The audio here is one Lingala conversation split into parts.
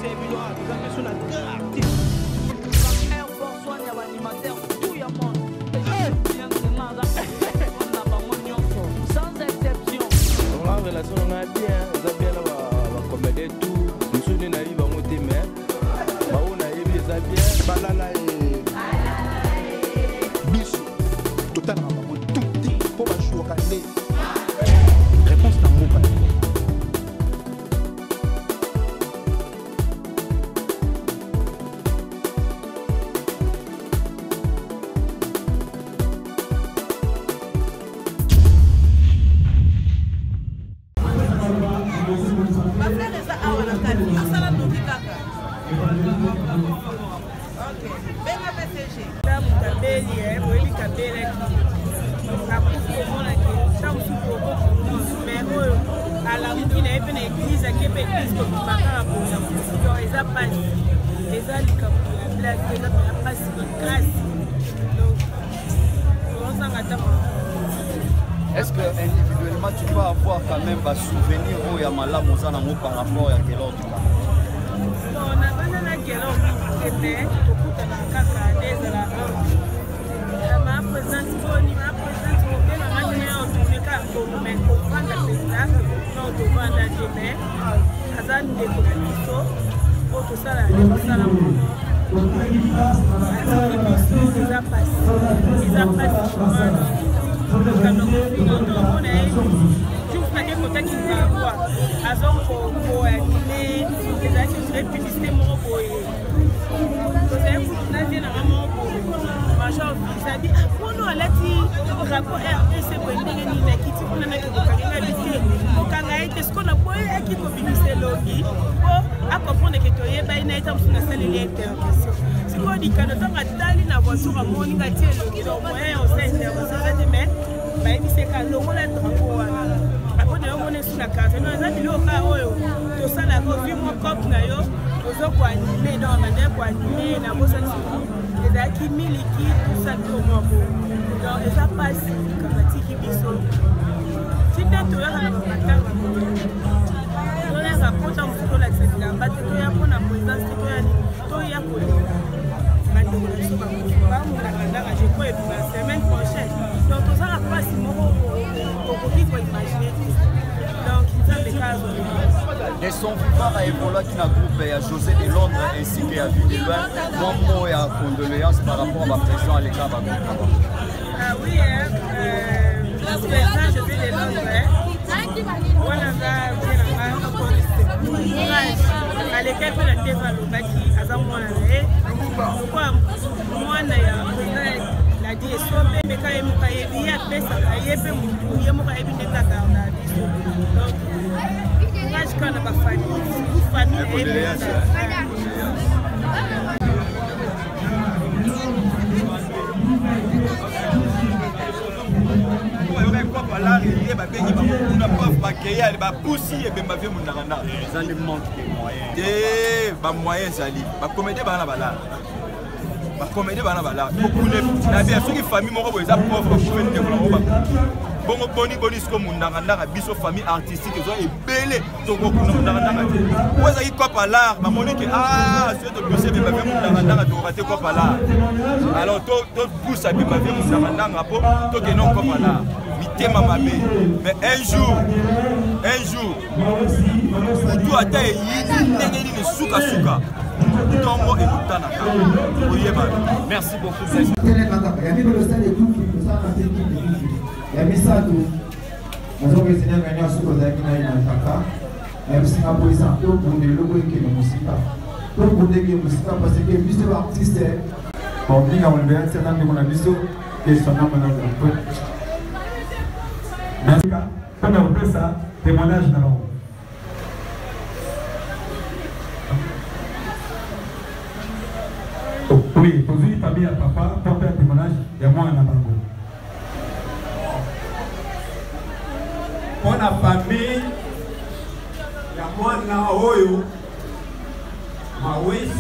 Toyebisa bino awa toza mpe so na quartier. Air Force One ya baanimateur tout ya monde. Na bango nyonso sans exception. Nga relation na ngai bien, eza bien na bacomédien tout mosusu nde nayebi bango te, mais baoyo nayebi eza bien. Balala ye biso totalaka bango tout te mpo bajouaka nde réponse na mboka. Bafleur eza awa na kati, asala noki kaka. Benga PCG. Moto abeli, boyebi kabelaki akufi, omonaki ntango mosusu okokomprendre, mais oyo alamuki na ye mpe na église, ake mpe église kobima kaka boye akufi. Donc eza mpasi, eza likambo ya blague, eza mpena mpasi makasi. Donc ozanga ata. Est-ce que individuellement tu peux avoir quand même ba souvenir oyo ya malamu oza nango par rapport ya Kelor Dikando? Bon, nabanda na Kelor mingi te, mais tokutana kaka nde ezalaka ma présidente boni, ma présidente obenganga ndenge ya otourne kaka bongo, mais kovanda mpenza non, tovanda te, mais aza ndeko na biso oyo tosala nde mosala moko. Atiki biso, eza pasi, eza pasi likambo kofina. Tomona ye jour nake kotaki ngabwa, azokoanime, ezalaki ondire publicité moko boye, tozali kutu na vie nanga moko boye, major visabi apono alati drapeau RDC boye, ndenge nini nakiti kuna naki kokanga nga te, kokanga ye te. Sikoyo na boye aki kobimisa elongi mpo acomprendre ke toyeba ye na ye. Ta mosusu nasaleli intervention. Sikoyo Dikando ntango atali na voiture, amoni nga tie elongi, donc moyen ya osala intervention eza te, mais bayebiseka longola drapeau wana. Apo na yo mona esu na carte non, eza biloko kaka oyo tosalaka, ozwi mwa cope na yo, ozo koanime. Donc abandaki koanime na bosani, ezalaki miliki tusa biloko moko. Donc eza mpasi likambo atiki biso. Ti nde toyaka na bamatanga, toyaka kota mosusu tolakisa bilamba te, toya mpona présence te, toya toya kolela bandeko na biso bakufi bamonaka ndaka. Je crois ebima semaine prochaine. Donc tozala mpasi moko okoki koimagine te. Donc Nzambe kaka azwa. De son vivant aévoluaki na groupe ya José de Londres ainsi que ya Vue de Loin. Mwa mot ya condoléance par rapport à baprésident aleka bagroupe na bango. Ah oui, hein, président José de Londres, hein. Wana nga vie na nga courage alekaki mpe na teva, alobaki aza mwana na ye lokola mwana ya président Ladi Esobe meka ye moko ayebi ye, apesaka ye mpe motu ye moko ayebi ndenge agarda biso. Donc courage kaka na bafamille, surtout famille na ye mpenza. Ye babengi bango kuna paf, bakei ale bapusi ebemba vie mondaka ndaka. Eza nde manque de moyen? Te, bamoyen ezali. Bacomédie bana balala, bacomédie bana balala okune na bien. Soki famille moko boye eza pauvre, bakufe ndeko nango bakufi bongo, boni boni siko mondaka ndaka. Biso famille artistique eza ebele, tokokuna mondaka ndaka te. Po ezalaki cope à l'art, bamoni ke ah, soki tobimisi ebemba vie mondaka ndanga, tokoka te cope à l'art. Alors topusa ebemba vie mondaka ndanga mpo tokende cope à l'art. Mitema mabe, mais un jour, un jour kutu ata eyini ndenge nini, sukasuka ntongo ekotanaka oyebana. Merci beaucoup. Ya mibale osala ekufi, osala na te ekipe ekufi. Ya misato nazokesena réunion, soki ozalaki na ye na kaka ayebisinga po eza tobunda eloko ekende mosika, tobunda ekende mosika, parce que biso baartiste baominga kolobela ntina ndeko na biso kesona monaka mpona kopesa témoignage na bango. Oui, tozwi famille ya papa mpo mpe témoignage ya mwana na bango. Mpo na famille ya mwana oyo Mawis,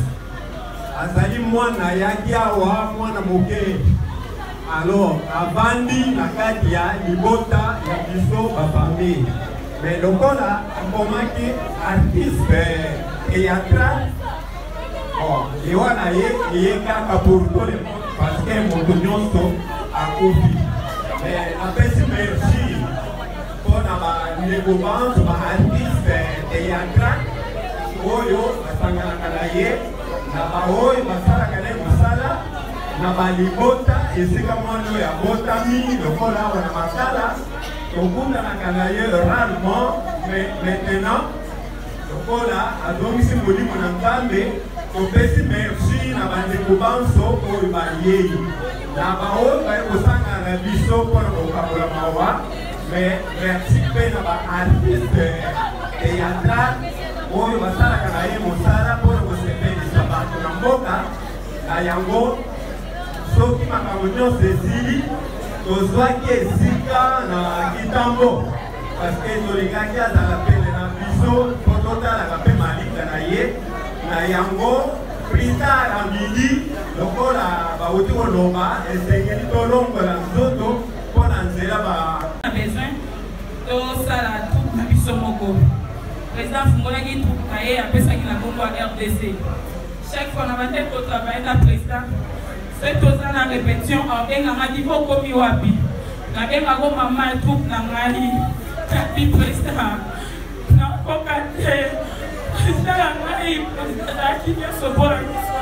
azali mwana ayaki awa mwana moke, alors avandi na kati ya libota ya biso bafamille. Mais lokola akomaki artiste théâtral, bon, liwa na ye eye kaka pour tout le monde parce que moto nyonso akufi. Mais napesi merci mpo na bandeko banso baartiste théâtral oyo basanganaka na ye na baoyo basalaka na ye mosala na balibota esika mwana oyo abotami lokola awa na Makala. Tokutanaka na ye rarement, mais maintenant lokola azongisi molimo na Nzambe, topesi merci na bandeko banso oyo bayei na baoyo baye kosangana na biso mpo na kokabola mawa, mais merci mpe na baartiste théâtral oyo basalaka na ye mosala mpo na kosepelisa bato na mboka na yango. Soki makambo nyonso esili, tozwaki esika na kitambo parce que tolingaki azala pene na biso mpo totalaka mpe malika na ye. Na yango plus tard à midi, lokola bauti koloba, esengeli tolongola nzoto mpo na nzela ba na besoin tosala troupe na biso moko. Président afungolaki troupe na ye, apesaki na nkombo ya RDC. Chaque fois na bandaki kotravaille na président, soki toza na répétition, abenganga di okomi wapi, nabengako mama ya troupe na ngai tapi président nakoka te. Président na ngai, président azalaki nyonso mpona biso.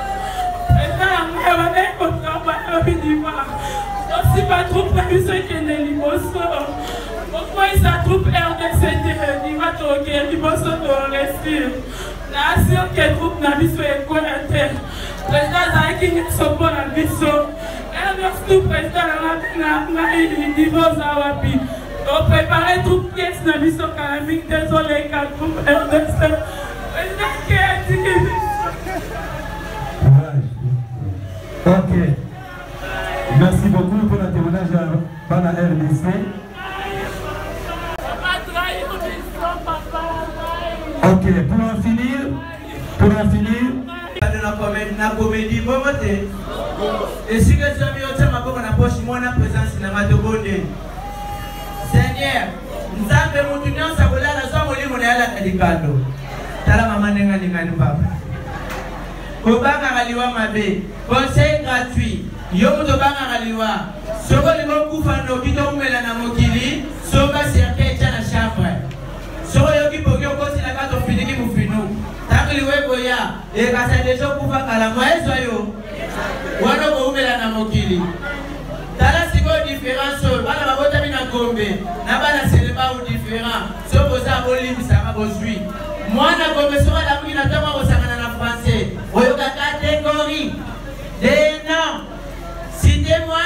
Président na ngai abandaki kotravaille, alobi diva tosimba troupe na biso ekende liboso, okweyisa troupe RDC te, diva tokende liboso, toresir na assure ke troupe na biso ekweya te. Président azalaki nyonso mpo na biso. Nyonso président nanga na ngai diva oza wapi, toprépare troupe pièce na biso kala mingi te, ezoleka troupe RDC. Président ke atiki biso. Ok. Merci beaucoup pour la témoignage à Bana RDC. Ok, pour en finir, pour en finir. Na comédie bongo te, esika ezwami otia maboko na poche mwana présence na nga tobonde Seigneur Nzambe. Motu nyonso akolala, zwa molimo na ye alata likando. Tala mama ndenge alingani papa. Kobangaka liwa mabe, conseil gratuit. Yo moto obangaka liwa, soki olingi okufa noki toumela na mokili, somba cercueil, tya na chambre. Soki oyoki poki, okoti na kati, ofiniki mofinu. Ntango liwa ekoya, ekasa deja okufa kala mwa ezwa yo wana okoumela na mokili. Tala sikoyo différence oyo bana babotami na Gombe na bana Selembao, différent. Soki boza bolimbisaka, bozwi mwana Gombe, soki alamuki na ntongo akosangana na français, oyoka catégorie des noms, citez-moi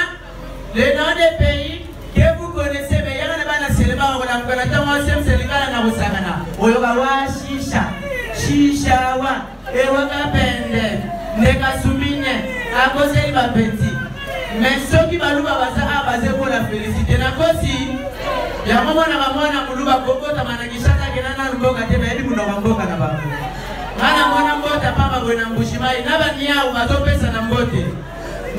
le nom des pays que vous connaissez. Mais yaka na bana Selembao, bakolamuka na ntongo osemisa lingala na kosangana, oyoka wa shisha shishawa ewaka pende ndekasumine akoseli bapeti. Mais soki baluba baza awa, baza ekola félicité nakosi yango. Mwana mwana moluba kobotama na Kinshasa, akenda nanu mboka te, bayebi monoko ya mboka na bango. Nga na mwana mbota pamba boye na Mbushimai na baniau bazopesa na mbote.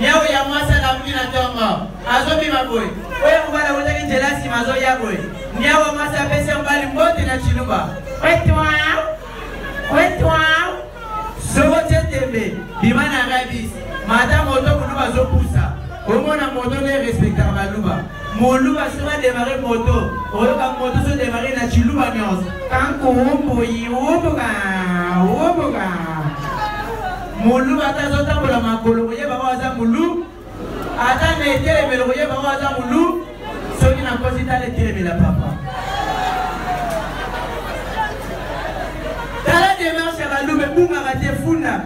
Niau ya mwasi alamuki na ntongo, azobima boye, oyo mobali awutaki nzela nsima azoya boye. Niau ya mwasi apesi ya mobali mbote na Chiluba: wetwa wetwa. Soko tie tembe, bima na rabis mata moto, moluba azopusa, omona moto nde respectaka baluba. Moluba soki ademare moto, oyoka moto so demare na Chiluba nyonso kankuumbuyi umbuka umbuka. Moluba ata azotambola makolo, koyeba oyo aza molu, ata na etelemelo, koyeba oyo aza molu. Soki nakosi, tala etelemela papa, tala démarche ya baluba ebungaka te. Funda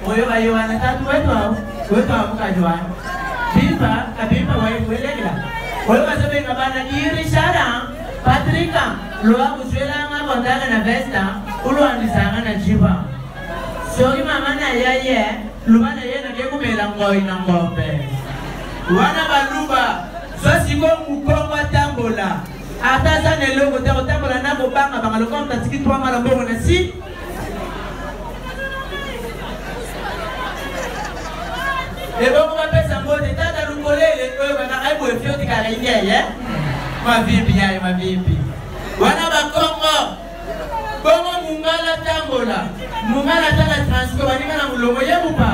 oyoka ye wana tatu wetwa wetwa mukaji wana bimba abimba welekela oyo bazobenga bana irishara Patrika loa kuzwelanga kontaka na vesta ulwandisanga na jiba. Soki mama na ye ye luba na ye nake kumela ngoi na ngombe wana. Baluba zwa sikoyo mokongo atambola, ata aza na eloko te, kotambola na kobangabanga lokola moto atiki twangala mbongo na si. Ebongo bapesa mbote tata lukolele oyo bakaka eboye fiotikaka ingeye mavimbi yayo mavimbi. Wana bakongo bongo mungala tambola mungala tala transco baninga na molongo ye mopa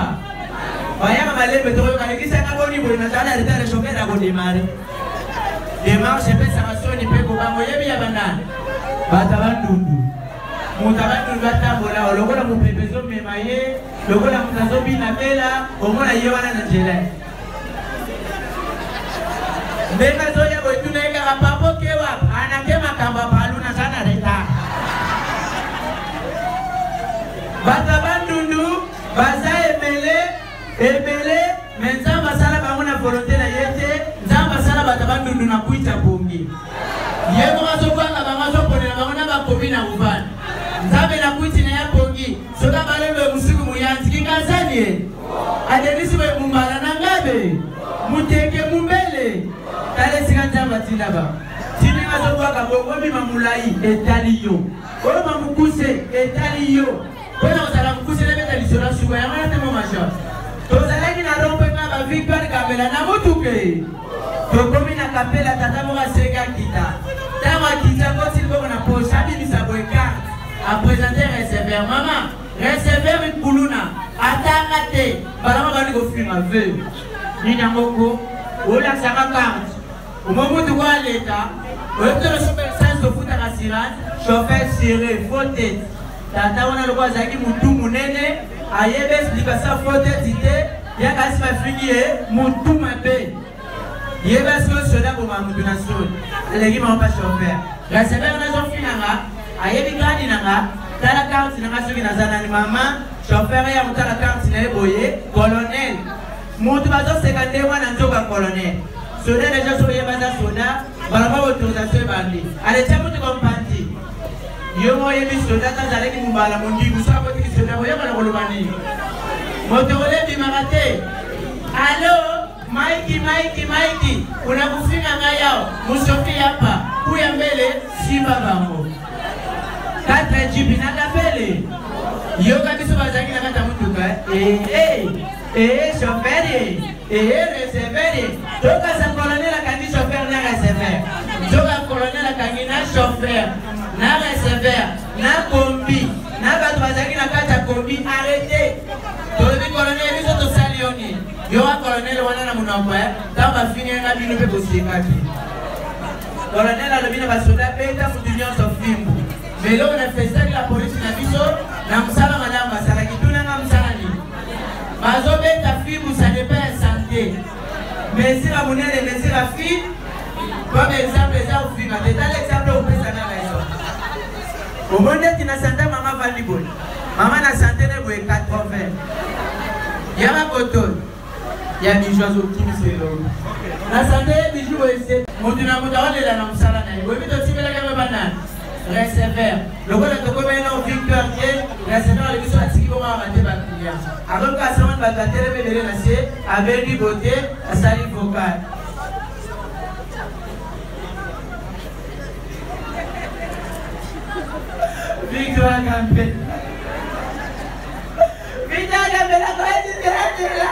bayaka malembe tokoyoka lekisaka boni boye nazala na retard chauffeur akodemare demarche epesaka soni mpe kobanga oyebi ya banani bato ya bandundu moto ya bandundu atambola lokola mopepe ezomema ye lokola moto azobina bela omona ye wana na nzela ndenge azoya boye tuna ye kaka papa oke wapi anake makambo ya palu naza na retard bato ya bandundu baza ebele ebele me nzambe asala bango na volonte na ye te nzambe asala bato ya bandundu na kwita bongi ye moko azobwaka bango azoponela bango na bakomi na kovanda nzambe na kwiti na ya bongi soki abalembe mosuku moyanzi kikazani ye adenisi boye mumbala na ngabe muteke mumbele tala esika nzambe atinda ba tindinga azobwaka bongo bima molai etali yo oyo mamokuse etali yo mpona kozala mokuse nabeta lisolo ya suka yango wana te mo major tozalaki na rompe nga ba victoire kabela na motuke tokomi na kapela tata moko asengi akita ntango akita akoti liboko na poche abimisa boye carte apresente receveur mama receveur kuluna atanga te mbala moko bandi kofinga ve nini yango ko olakisaka carte omomutu ko aleka oyebi te losoba essence ofutaka assurance chauffeur sire faux tete tata wana lokola azalaki motu monene ayebi explication faux tete te yaka asi bafingi ye motu mabe yeba sikoyo soda aboma motu na soni aleki mama pa chauffeur receveur nazofinanga ayebi gradi na nga tala carte na nga soki naza nani mama chauffeur ya kotala carte na ye boye colonel motu bazoseka nde wana nzoka colonel soda deja soki oyeba aza soda mbala moko autorisation ebandi aletia motu kompanzi yo moko oyebi soda ata azalaki mobala mondibu so akotiki soda koyebana koloba nini moto kolebimaka te alo Maiki, Maiki, Maiki, unakufinga ngai yao musoki yapa kuya mbele simba bango 4 jipi na kapele yoka biso bazalaki na kati ya motuka eh, eh, eh, chauffeur eh, receveur tokasa colonel akangi chauffeur na receveur nzoka colonel akangi na chauffeur na receveur na kombi na bato bazalaki na kati ya kombi arrete tolobi colonel biso tosali yo nini Yo wa colonel wana na munoko eh, ntango bafingi nga bino mpe bosekaki. Colonel alobi na basoda beta mutu nyonso fimbu. Mais eloko na festaki la polisi na biso na mosala malamu basalaki tuna nga mosala nini? Bazobeta fimbu ça dépend ya santé. Mesure monene mesure fine comme exemple eza kofinga te tala exemple opesa nga raison. Omoni neti na sante mama avandi boye mama na sante ne boye 80 ya bakoto ya bijou azokimisa elongi na sante ye bijou boye se moto na moto aolela na mosala na ye boyebi totimbelaki yango banani receveur lokola tokomeli na victoire te receveur alobi so atiki bongo awa te baclient akomi kasama bato atelemi ebele na se abendi bote asali vocal Victoire Kampe. Victoire Kampe la koyesi nzela nzela.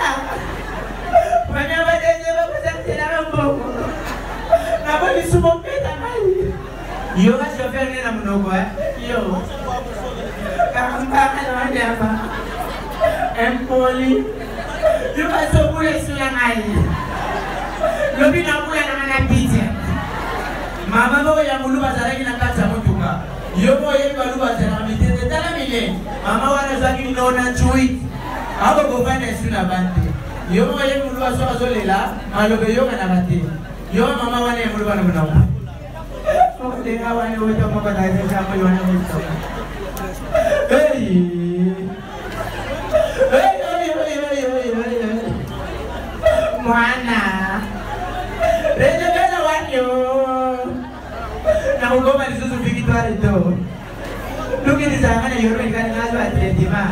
Première fois deuxième fois kosa nzela na mbongo. Namoni sumo mpeta ngai. Yo ka chauffeur ne na monoko eh. Yo. Kambaka na wanyama. Impoli. Yo ka sobula esula ngai. Lobi na bula na na pizza. Mama moko ya moluba azalaki na kati ya motuka. Yo moko oyebi baluba azalaka mitete. Tala mile. Mama wana azwaki 98. Ako kovanda esu na bante. Yo moko oyebi moluba soki azolela maloba eyokanaka te. Yo mama wana ya moluba na monoko. Okolenga wana oyo moko na wana motoka. Hey! Mwana rejebela wanyo nakokoma lisusu victoire to lukilisanga na yoromekani nazwa traitement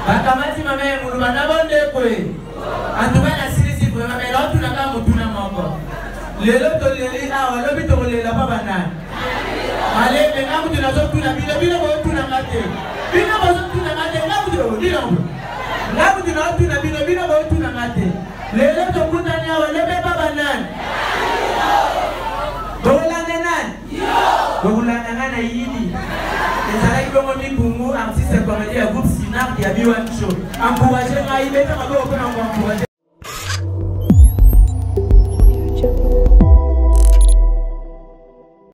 bakamati mama ya moluba na bondekwe antuka nasilisi vraimen mai naotunaka motuna moko lelo toleli awa lobi tokolela mpa banani malembe nga kutu nazotuna bino bino botunanga te bino bozotunanga te nga kutu lilongo nga kutu naotuna bino bino botunanga te lelo tokutani awa lobi epa banani bolanda nani? Bokolanda ngai na yini. Ezalaki bongo Mikungu, artiste comédien ya groupe Sinark ya B1 Show. Encouragez ngai, beta maboko mpo na ko encourager.